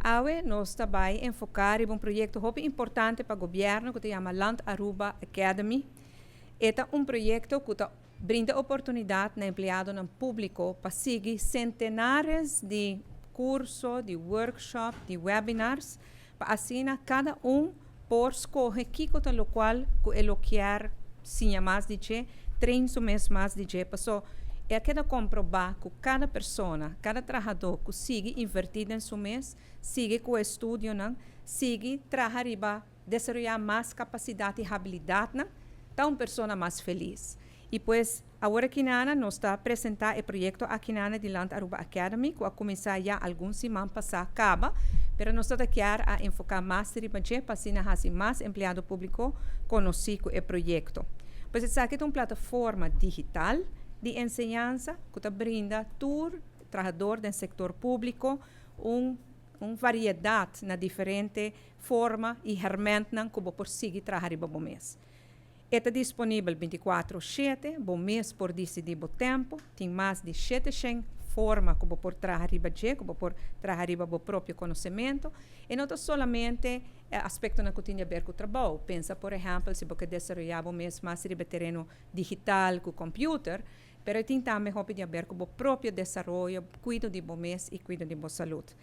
Awe nos ta bay enfoca riba un proyecto hopi importante pa gobierno cu ta yama Land Aruba Academy. E ta un proyecto cu ta brinda oportunidad na empleadonan publico pa sigui centenares di curso, di workshop, di webinars, pa asina cada un por scoge kico ta locual cu e lo kier siña mas di dje, train su mes mas di dje, paso e a keda comproba cu cada persona, cada trahador cu sigui inverti den su mes, sigui cu estudionan, sigui traha riba desaroya mas capacidad y habilidadnan, ta un persona mas feliz. Y pues, awor akinana nos ta presenta e proyecto akinana di Land Aruba Academy, cu a cuminsa ya algun siman pasa caba, pero nos ta kier a enfoca mas riba dje pa asina haci mas empleado publico conoci cu e proyecto. Pues esaki ta un plataforma digital di enseñansa cu ta brinda tur trahador den sector publico un variedad na diferente forma y hermentnan cu bo por sigui traha riba bo mes. E ta disponibel 24/7, bo mes por dicidi bo tempo, tin mas di 700 forma cu bo por traha riba dje, cu bo por traha riba bo propio conocemento. Y no ta solamente aspectonan cu tin di haber cu trabou. Pensa, por ehempel, si bo kier desaroya bo mes mas riba tereno digital cu computer, pero tin tambe hopi di haber cu bo propio desaroyo, cuido di bo mes y cuido di bo salud.